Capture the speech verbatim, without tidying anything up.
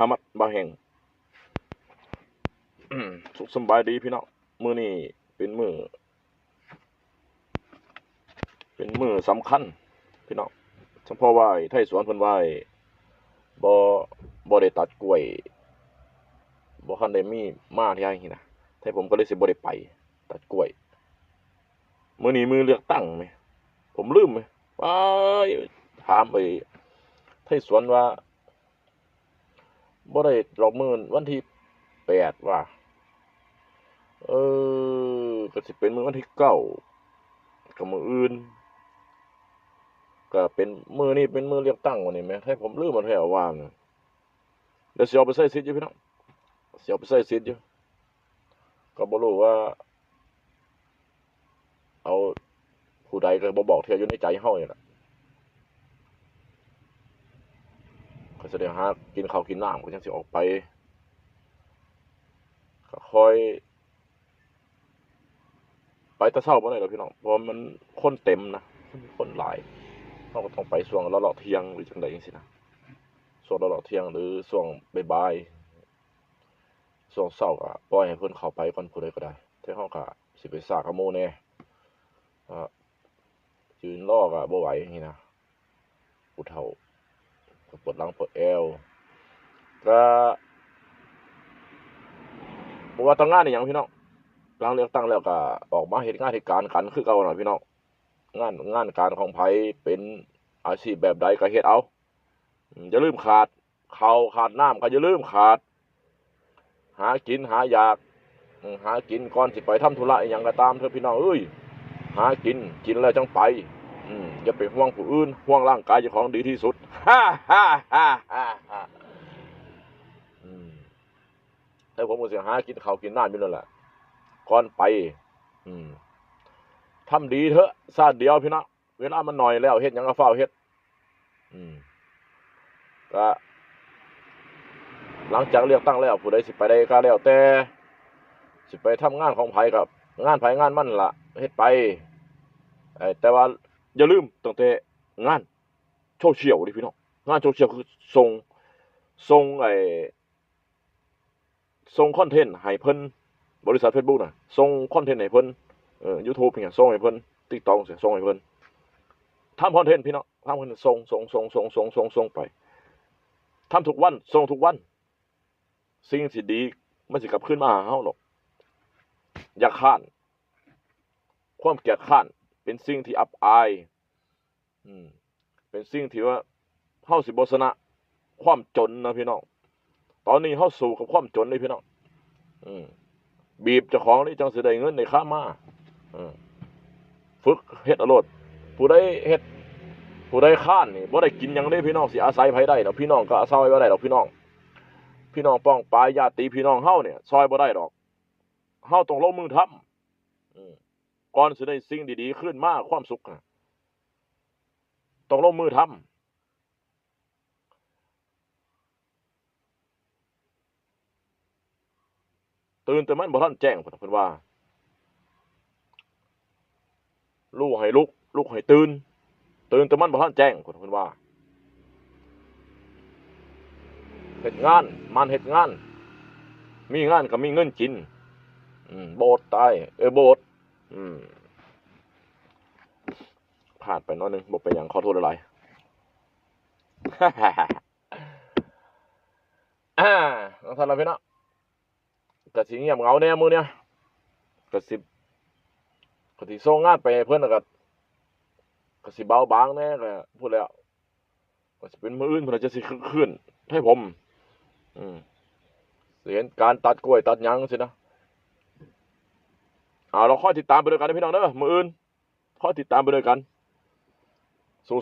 อามัดบ่าวแฮง สุขสำบายดีพี่น้อง มื้อนี้เป็นมื้อ เป็นมื้อสำคัญพี่น้อง เฉพาะว่าไอ้ไทยสวนเพิ่นว่าไอ้บ่ บ่ได้ตัดกล้วย บ่ทันได้มีมาเทื่อนะ ไทยผมก็เลยสิบ่ได้ไปตัดกล้วย มื้อนี้มื้อเลือกตั้งแหม ผมลืมแหม ว้าย ถามไปไทยสวนว่า บ่ได้ดอกมื้อวันที่แปดว่ะ เออ ก็สิเป็นมื้อวันที่เก้า กับมื้ออื่น ก็เป็นมื้อนี้เป็นมื้อเลือกตั้งวันนี้แหม ไทยผมลืมหมดแล้วว่านะ เดี๋ยวสิเอาไปใช้สิทธิ์อยู่พี่น้อง สิเอาไปใช้สิทธิ์อยู่ ก็บ่รู้ว่า เอาผู้ใดก็บ่บอกเทื่อ อยู่ในใจเฮานี่ล่ะ ก็สิได้หากินข้าวกินน้ำ ก็จั่งสิออกไป ก็ค่อย ไปแต่เช้าบ่ได้ดอกพี่น้อง เพราะว่ามันคนเต็มนะ คนหลาย เฮาก็ต้องไปช่วงเลาะๆเที่ยงหรือจั่งใดจั่งซี้นะ ช่วงเลาะๆเที่ยงหรือช่วงบ่ายๆ ช่วงเช้าก็ปล่อยให้เพิ่นเข้าไปก่อน ผู้ใดก็ได้ แต่เฮาก็สิไปช้ากับหมู่แหน่ อ่า ยืนรอก็บ่ไหวจั่งซี้นะ ผู้เฒ่าก็ปวดหลังปวดแอว ก็บ่ว่าแต่งานอิหยังพี่น้อง หลังเลือกตั้งแล้วก็ออกมาเฮ็ดงานเฮ็ดการกันคือเก่าน่ะพี่น้อง งาน งานการของไผเป็นอาชีพแบบใดก็เฮ็ดเอา อืม อย่าลืมขาด ข้าวขาดน้ำก็อย่าลืมขาด หากินหาอยาก อืม หากินก่อนสิไปทำธุระอิหยังก็ตามเถอะพี่น้องเอ้ย หากิน กินแล้วจั่งไป อืม อย่าไปห่วงผู้อื่น ห่วงร่างกายเจ้าของดีที่สุด ฮ่าฮ่าฮ่าฮ่าฮ่า อืม แต่ผมก็สิหากินข้าวกินน้ำอยู่นั่นแหละ ก่อนไป อืม ทำดีเถอะ ชาติเดียวพี่น้อง เวลามันน้อยแล้ว เฮ็ดหยังก็ฟ้าวเฮ็ด อืม ก็ หลังจากเลือกตั้งแล้ว ผู้ใดสิไปใดก็แล้วแต่ สิไปทำงานของไผก็ งานไผงานมันล่ะ เฮ็ดไป เอ้ย แต่ว่าอย่าลืมตั้งแต่งานโซเชียลเด้อพี่น้อง งานโซเชียลคือส่ง ส่งไอ้ ส่งคอนเทนต์ให้เพิ่น บริษัทเฟซบุ๊กน่ะ ส่งคอนเทนต์ให้เพิ่น เออ ยูทูบเนี่ย ส่งให้เพิ่น ติ๊กต็อกเนี่ย ส่งให้เพิ่น ทำคอนเทนต์พี่น้อง ทำคอนเทนต์ ส่ง ส่ง ส่ง ส่ง ส่ง ส่ง ส่งไป ทำทุกวัน ส่งทุกวัน สิ่งที่ดีมันสิกลับคืนมาหาเฮาดอก อย่าค้าน ความเกียจคร้านเป็นสิ่งที่อับอาย อืม เป็นสิ่งที่ว่าเฮาสิบ่ชนะความจนนะพี่น้อง ตอนนี้เฮาสู้กับความจนเลยพี่น้อง อืม บีบเจ้าของนี่จั่งสิได้เงินได้คำมา อืม ฝึกเฮ็ดเอาโลด ผู้ใดเฮ็ด ผู้ใดค้านนี่บ่ได้กินหยังเด้พี่น้อง สิอาศัยไผได้ดอก พี่น้องก็อาศัยบ่ได้ดอกพี่น้อง พี่น้องป้องปายญาติพี่น้องเฮาเนี่ย ซ่อยบ่ได้ดอก เฮาต้องลงมือทำ อืม ก่อนสิได้สิ่งดีๆคืนมา ความสุขน่ะ ต้องลงมือทำ ตื่นแต่มันบ่ทันแจ้ง เพิ่น เพิ่นว่า ลูกให้ลุก ลุกให้ตื่น ตื่นแต่มันบ่ทันแจ้ง เพิ่น เพิ่นว่า เฮ็ดงาน หมั่นเฮ็ดงาน มีงานก็มีเงินกิน อืม บ่อดตาย เอ้ย บ่อด อืม พลาดไปหน่อยหนึ่ง บ่เป็นหยัง ขอโทษหลายๆ อ่า จั่งซั้นล่ะพี่น้อง ก็สิเงียบเหงาแหน่มื้อเนี้ย ก็สิ ก็สิส่งงานไปให้เพิ่น แล้วก็ ก็สิเบาบางแหน่ ก็พูดแล้ว ก็สิเป็นมื้ออื่น เพิ่นจะสิคึกคืนให้ผม อืม สิเห็นการตัดกล้วยตัดหยังสินะ เอา เราคอยติดตามไปด้วยกันนะพี่น้องเด้อ มื้ออื่น คอยติดตามไปด้วยกัน สู้